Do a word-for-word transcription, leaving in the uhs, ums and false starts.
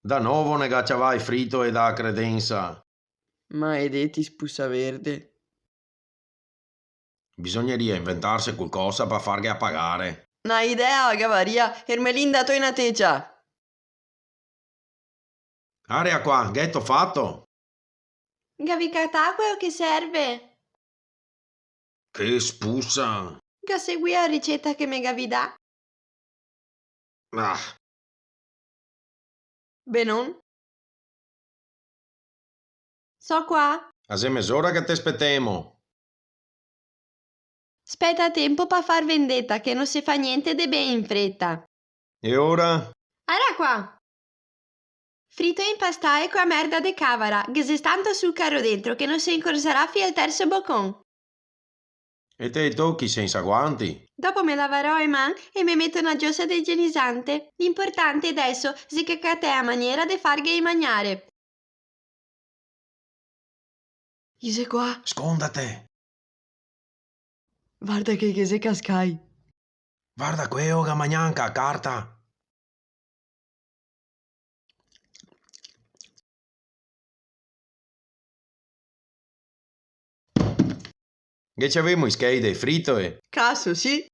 Da novo ne ga ciavà i fritoe da credensa. Maledeti spusaverde. Bisogneria inventarse qualcosa par farghea pagare. Na idea gavaria, Ermelinda, to in atecia! Area qua, gheto fato? Gavì catà queo che serve? Che spusa! Ga seguì a riceta che me gavì dà? Ah. Benon. So qua. A xe mezora che te spetemo. Speta tempo pa far vendeta, che no se fa gnente de ben in freta. E ora? Ara qua! Fritoe impastae co a merda de cavara, ghe xe tanto sucaro dentro che no se incorzarà fin al terso bocon. E te i tochi sensa guanti? Dopo me lavarò e man e me meto na giosa de igienizante. L'inportante deso xe che catè a maniera de farghei magnare. I xe qua. Scondate! Varda che, che xe cascai. Varda queo, ga magnà anca a carta. Ghe ciavemo i schei de fritoe? Caso, sì.